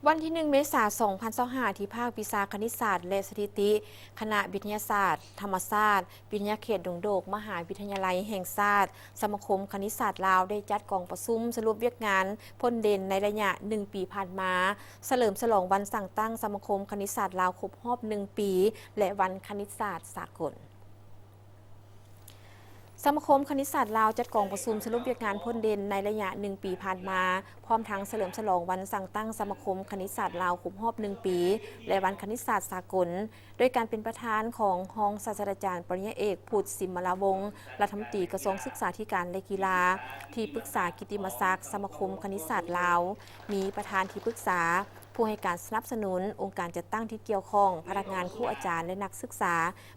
ວັນທີໜຶ່ງ ເມສາ ສອງພັນຊາວຫ້າ ທີ່ພາກວິຊາຄະນິດສາດ ແລະ ສະຖິຕິ ຄະນະວິທະຍາສາດທຳມະຊາດ ວິທະຍາເຂດດົງໂດກ ມະຫາວິທະຍາໄລແຫ່ງຊາດ, ສະມາຄົມຄະນິດສາດລາວ ໄດ້ຈັດກອງປະຊຸມສະຫຼຸບວຽກງານພົ້ນເດັ່ນໃນໄລຍະໜຶ່ງປີຜ່ານມາ, ສະເຫຼີມສະຫຼອງວັນສ້າງຕັ້ງສະມາຄົມຄະນິດສາດລາວຄົບຮອບໜຶ່ງປີ ແລະ ວັນຄະນິດສາດສາກົນ. ສະມາຄົມຄະນິດສາດລາວຈັດກອງປະຊຸມສະຫຼຸບວຽກງານພົ້ນເດັ່ນໃນໄລຍະໜຶ່ງປີຜ່ານມາ, ພ້ອມທັງສະເຫຼີມສະຫຼອງວັນສ້າງຕັ້ງສະມາຄົມຄະນິດສາດລາວຄົບຮອບໜຶ່ງປີ ແລະ ວັນຄະນິດສາດສາກົນ, ໂດຍການເປັນປະທານຂອງຮອງສາດສະດາຈານປະລິນຍາເອກ ພຸດ ສິມມະລາວົງ ລັດຖະມົນຕີກະຊວງສຶກສາທິການ ແລະ ກິລາ, ທີ່ປຶກສາກິດຕິມະສັກສະມາຄົມຄະນິດສາດລາວ, ມີປະທານທີ່ປຶກສາ, ຜູ້ໃຫ້ການສະໜັບສະໜູນ, ອົງການຈັດຕັ້ງທີ່ກ່ຽວຂ້ອງ, ພະນັກງານ, ຄູອາຈານ ແລະ ນັກສຶກສາ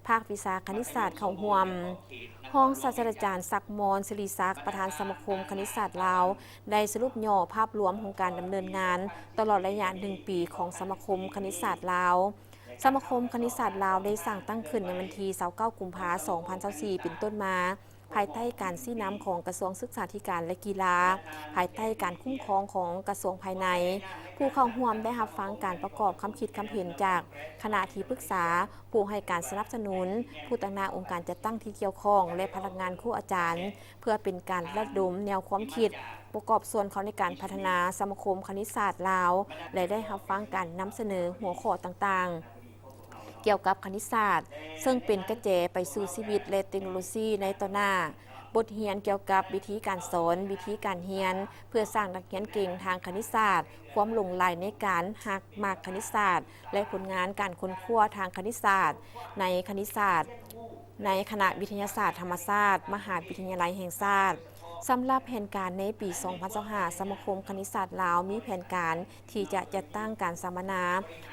ພາກວິຊາຄະນິດສາດເຂົ້າຮ່ວມ. ຮອງສາດສະດາຈານ ສັກມອນ ສິລິສັກ ປະທານສະມາຄົມຄະນິດສາດລາວ ໄດ້ສະຫຼຸບຫຍໍ້ພາບລວມຂອງການດຳເນີນງານຕະຫຼອດໄລຍະໜຶ່ງປີຂອງສະມາຄົມຄະນິດສາດລາວ. ສະມາຄົມຄະນິດສາດລາວໄດ້ສ້າງຕັ້ງຂຶ້ນໃນວັນທີຊາວເກົ້າ ກຸມພາ ສອງພັນຊາວສີ່ ເປັນຕົ້ນມາ, ພາຍໃຕ້ການຊີ້ນຳຂອງກະຊວງສຶກສາທິການ ແລະ ກິລາ, ພາຍໃຕ້ການຄຸ້ມຄອງຂອງກະຊວງພາຍໃນ. ຜູ້ເຂົ້າຮ່ວມໄດ້ຮັບຟັງການປະກອບຄຳຄິດຄຳເຫັນຈາກຄະນະທີ່ປຶກສາ, ຜູ້ໃຫ້ການສະໜັບສະໜູນ, ຜູ້ຕາງໜ້າອົງການຈັດຕັ້ງທີ່ກ່ຽວຂ້ອງ ແລະ ພະນັກງານຄູອາຈານ, ເພື່ອເປັນການລະດົມແນວຄວາມຄິດ, ປະກອບສ່ວນເຂົ້າໃນການພັດທະນາສະມາຄົມຄະນິດສາດລາວ ແລະ ໄດ້ຮັບຟັງການນຳສະເໜີຫົວຂໍ້ຕ່າງໆ ກ່ຽວກັບຄະນິດສາດ, ເຊິ່ງເປັນກະແຈໄປສູ່ຊີວິດ ແລະ ເຕັກໂນໂລຊີໃນຕໍ່ໜ້າ, ບົດຮຽນກ່ຽວກັບວິທີການສອນ, ວິທີການຮຽນ ເພື່ອສ້າງນັກຮຽນເກັ່ງທາງຄະນິດສາດ, ຄວາມຫຼົງໄຫຼໃນການຮັກມັກຄະນິດສາດ ແລະ ຜົນງານການຄົ້ນຄວ້າທາງຄະນິດສາດ, ໃນຄະນິດສາດ, ໃນຄະນະວິທະຍາສາດທຳມະຊາດ ມະຫາວິທະຍາໄລແຫ່ງຊາດ. ສຳລັບແຜນການໃນປີສອງພັນຊາວຫ້າ ສະມາຄົມຄະນິດສາດລາວມີແຜນການທີ່ຈະຈັດຕັ້ງການສຳມະນາ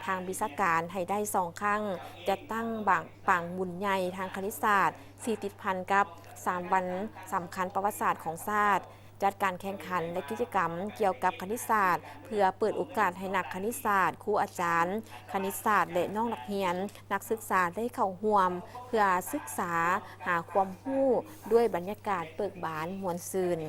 ທາງວິຊາການໃຫ້ໄດ້ສອງຄັ້ງ, ຈັດຕັ້ງບາງປາງບຸນໃຫຍ່ທາງຄະນິດສາດທີ່ຕິດພັນກັບສາມວັນສຳຄັນປະຫວັດສາດຂອງຊາດ, ຈັດການແຂ່ງຂັນ ແລະ ກິດຈະກຳກ່ຽວກັບຄະນິດສາດ ເພື່ອເປີດໂອກາດໃຫ້ນັກຄະນິດສາດ, ຄູອາຈານຄະນິດສາດ ແລະ ນ້ອງນັກຮຽນ, ນັກສຶກສາໄດ້ເຂົ້າຮ່ວມ ເພື່ອສຶກສາຫາຄວາມຮູ້ດ້ວຍບັນຍາກາດເບີກບານມ່ວນຊື່ນ.